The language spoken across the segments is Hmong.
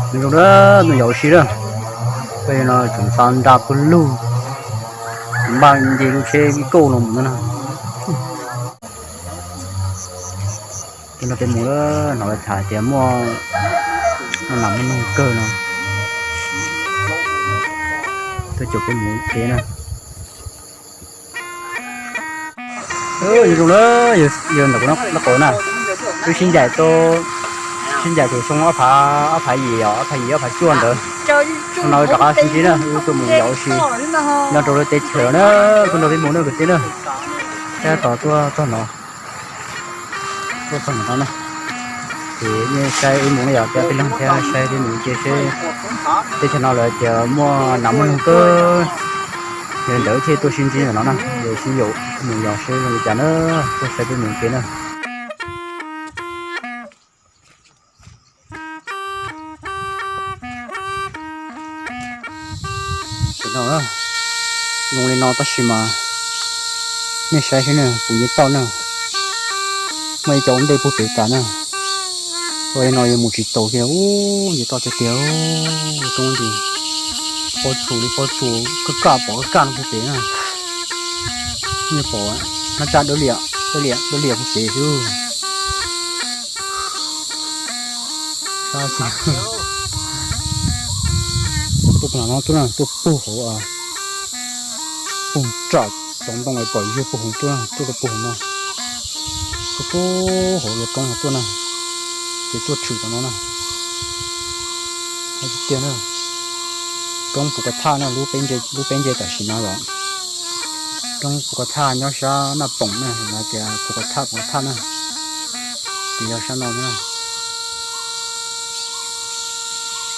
Nyob zoo na, tus yau si na, peb no tseem tau nra pawg lug, npaj nce lub tsheb vij kauj los mus no na. Tus no peb mus na, hnov lawv tham tias muaj nas muaj noog kawg no. Tuaj caum peb mus ua ke na. Yog zoo na, yog ntawm kuv lub qab na, wb sib ncaim tau, sib ncaim thaum xyoo ob phav, ob phav yim, ob phav yim ob phav cuaj ntawd. Xyoo no rov qab sib ntsib na, wb tuaj mus yos ua si nyob rau lub teb chaws na, tuaj nrog peb mus na kwv tij na. Thiab tos tuaj txog no, tuaj txog no na, ces nej saib wb mus na yom, thiab peb leeg thiab saib peb mus ua ke seb teb chaws no lawv tias muaj nas muaj noog kawg. Yog li ntawd thiaj tuaj sib ntsib ntawm no na, es sib yaum mus yos seb zoo li cas na, tuaj saib peb mus ua ke na. Zoo li no tab sis mas nej saib seb na, kuv nce toj na, muaj ib cov ua ntej puag pem tas na. Ua li no yuav mus tsis taus kiag, ub, nce toj tiag tiag, roob ntsis pob tsuas li pob tsuas, kaj kaj pom kaj kaj no puag pem na. Nej pom hnab tsaj dawb liam dawb liam dawb liam puag pem xwb. Sab tiag. Tuaj pem no tuaj na, tuaj puag hauv, puag nram cov ntoo pom yug puag hauv tuaj na, tuaj rau puag hauv no. Tuaj puag hauv yog roob no tuaj na, ces tuaj tshwm tom no na. Hais tiag tiag na, roob Pus Kos Thaj na, lub peb nce, lub peb nce tam sim no yom. Roob Pus Kos Thaj nyob sab Naj Poom na, lawv tias Pus Kos Thaj, Pus Kos Thaj na, ces yog sab no na.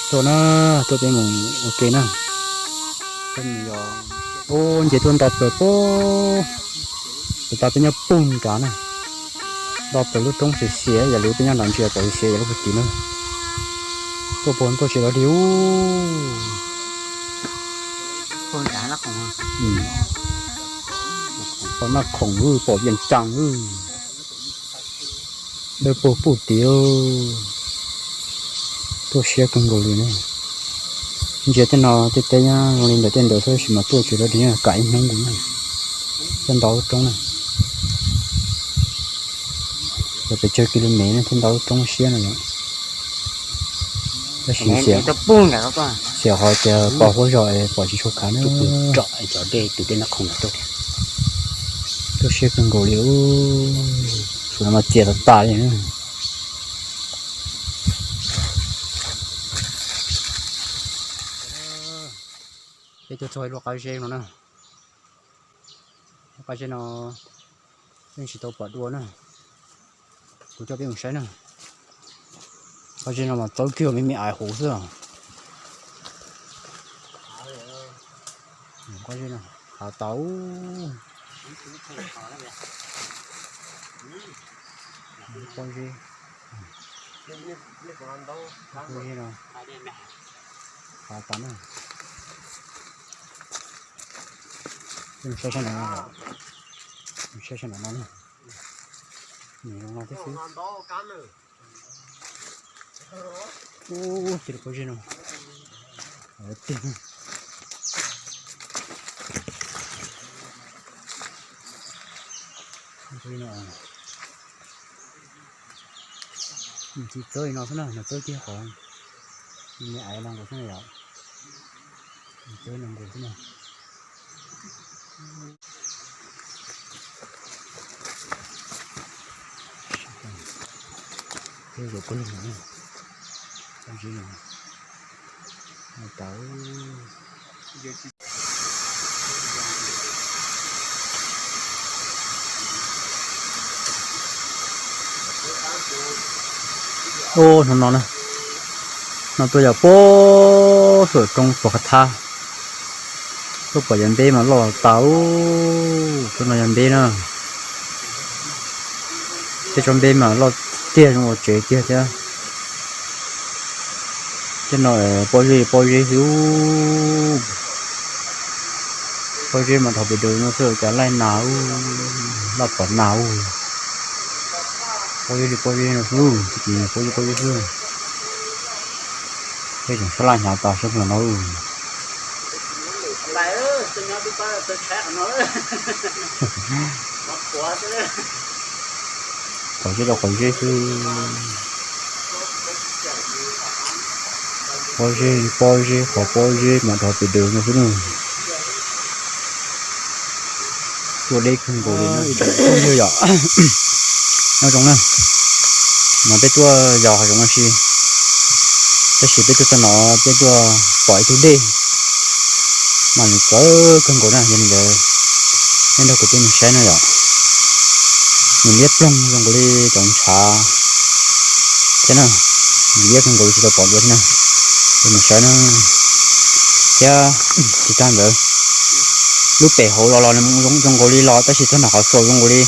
Tuaj na, tuaj peb mus ua ke na. Peb mus yos, ub, nce tuaj nto plaws pem, pem tas peb nyob puag nrad na. Nto plaws lub roob xiav xiav, yam li peb nyob nrad ntsia pom xiav yam lub puag tim na. Tuaj puag tuaj tsis los li ub. Pom Naj Khoom, pom Vias Cas, dawb paug puag tim. Tuaj siab kawg nkaus li na. Ntsia tej no tej teb nyob zoo li ntawm tej ntawd xwb sis mas tuaj tsis los li, kam ib hnub nkaus na. Thiaj nto lub roob na. Yog pes tsawg kis lus mev na thiaj nto lub roob siab no yom. Tab sis xiam, xiam qhov tias pos huab zog es pom tsis tshua khav na. Tuaj siab kawg nkaus li. Ub, no mas txias tas tas li na. Peb tuaj txog lub qab zeb no na. Lub qab zeb no yeej tsis tau pom dua na. Kuv coj peb mus saib na. Qab zeb no mas txawb kiag me me aiv huv xwb os. Qab zeb no, hav tau. Qab zeb, qab zeb no, hav tau na. Saib sab no, saib sab no no na. Nws zoo no thiab xwb. Ub, cia li pob zeb no. Tiag. Tsis txawb li no xwb na, nws txawb kiag qhov me aiv no nkaus xwb na yom. Nws txawb no nkaus xwb na. Peb zaum peb lug no, pob zeb no, no tau. Ub, no no na, no tuaj yog puag saum roob Pos Khav Thab, tuaj pom cov npeb mas loj tas, tuaj no yog npeb na. Tej tsob npeb mas loj tiag zoo ua tsev kiag thiab. Tej no pob zeb pob zeb xwb. Pob zeb mas dhau pes daws no xwb cas laij nas ub, loj pom nas ub. Pob zeb li pob zeb no xwb, tsis pob zeb pob zeb xwb. Peb tseem sab laj hnyav tas sab no. Qhov zeb rau qhov zeb xwb. Pob zeb li pob zeb, qhov pob zeb mas dhov pes daws no xwb na. Tuaj deb kawg nkaus li no ib tsoom phooj ywg yom. Nyob zoo na, no peb tuaj yos hav zoov no si, tab sis peb tuaj txog no peb tuaj pom ib tug dej mas nws txawv kawg nkaus na, yog li ntawd nej nrog kuv peb mus saib na yom. Nws liab ploog zoo nkaus li cov ntshav thiab na, nws liab kawg nkaus li tsis tau pom dua thiab na. Peb mus saib na. Thiab tsis tag ntawd, lub pem hauv los los nws zoo nkaus li los tab sis txog nram qhov xaus zoo nkaus li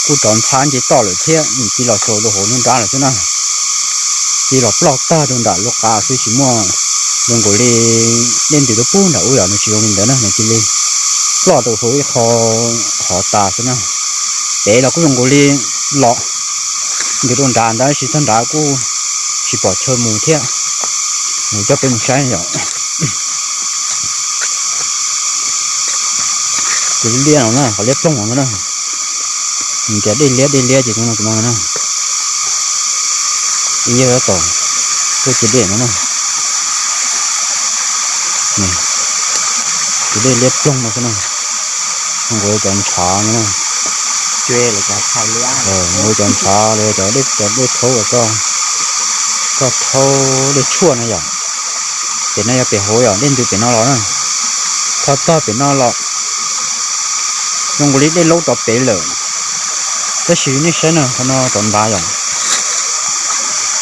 kuj rov ntxhab nce toj lawm thiab, nws cia los xaus rau hauv nruab nrab lawm xwb na. Cia los ploj tag rau nram lub qab xwb tsis muaj zoo nkaus li dej ntws rau puag nram ub yom, nws tsis zoo li ntawd na, nws cia li ploj rau hauv ib qho hov tas xwb na. Pem los kuj zoo nkaus li los ntws rau nrad ntawd tab sis txog nrad kuj tsis pom chaw mus thiab. Mus coj peb mus saib yom. Tus liab no na, qhov liab ploog no na. Nws tias dej liab dej liab ces kuv no kuv no na. Ib yam tom tuaj cia dej no na. Tus dej liab ploog no xwb na. Nqus cov ntshav no na. Nqus cov ntshav los cov dej, cov dej thaub uas koj, koj thaub dej tshuaj na yom. Pem no yog pem hauv yom, dej ntws pem no los na. Tho tog pem no los zoo nkaus li dej laub rov pem lawm. Tab sis nej saib na, qhov no rov nrad yom.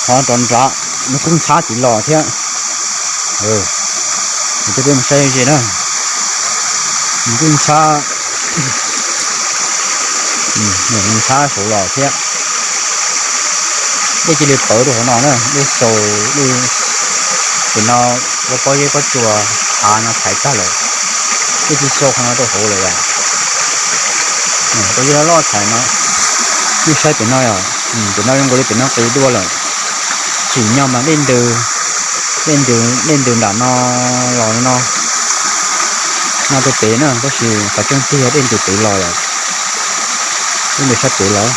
Qhov rov nrad nws kuj ntxhab tim los thiab. Nws twb peb mus saib ze na. Nws kuj ntxhab, nws ntxhab saud los thiab. Dej cia li pawv rau hauv no na, dej xaus, dej pem no, pob zeb pob tsuas hav no thaiv tag lawm. Dej cia li xaus qhov no rau hauv lawm yom. Pob zeb loj loj thaiv no. Nej saib pem no yom, pem no zoo nkaus li pem no qis dua lawm. Tsim nyog mas dej ntws, dej ntws, dej ntws nram no los no, no rau pem na, tab sis qhov tseeb tiag yog dej ntws pem los lawm. Dej ntws sab pem los.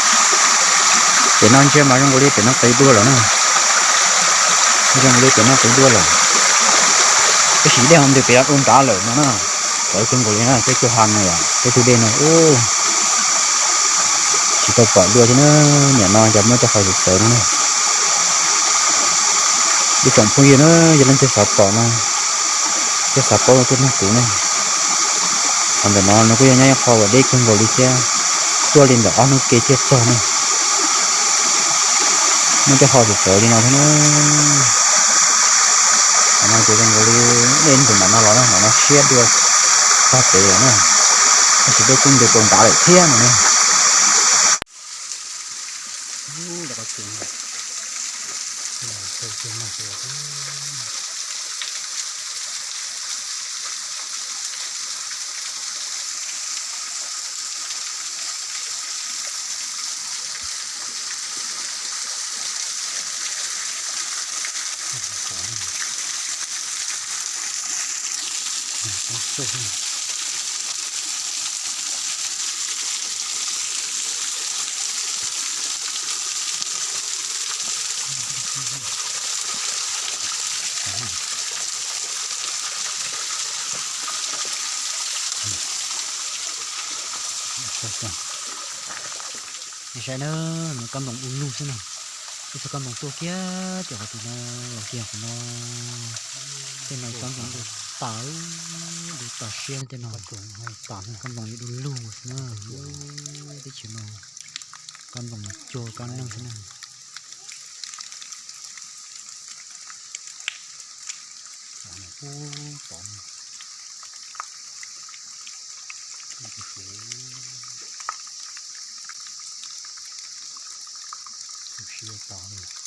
Pem no ntsia mas zoo nkaus li pem no qis dua lawm na. Zoo nkaus li pem no qis dua lawm. Tab sis dej ho ntws pem rau nrad lawm no na. Txawv kawg nkaus li na, peb tuaj ha no yom, peb tus dej no ub, tsis tau pom dua thiab na. Niam no cas muab cov qhov txawv txawv no na. Ib tsoom phooj ywg na, yog leej twg xav pom no, thiab xav paub no tuaj nrog kuv na. Qhov ntawm no nws kuj yog nyob ib qho uas deb kawg nkaus li thiab, tuaj li ntawm ob hnub ke thiaj txog na. Muab cov qhov txawv txawv li no thiab na. Qhov no ces zoo nkaus li dej ntws nram no los na, nram no siab dua tog pem lawm na. Tab sis dej kuj ntws rau nrad lawm thiab no na. Nej saib na, no kab nploos du lug xwb na. Ib txog kab nploos tuaj kiag ces qhov tim no los kiag qhov no. Tej no kab nploos du tas, du tas siab tej no. Kab nploos du lug xwb na. Teb chaws no kab nploos cuag kab neej xwb na. Siab tas.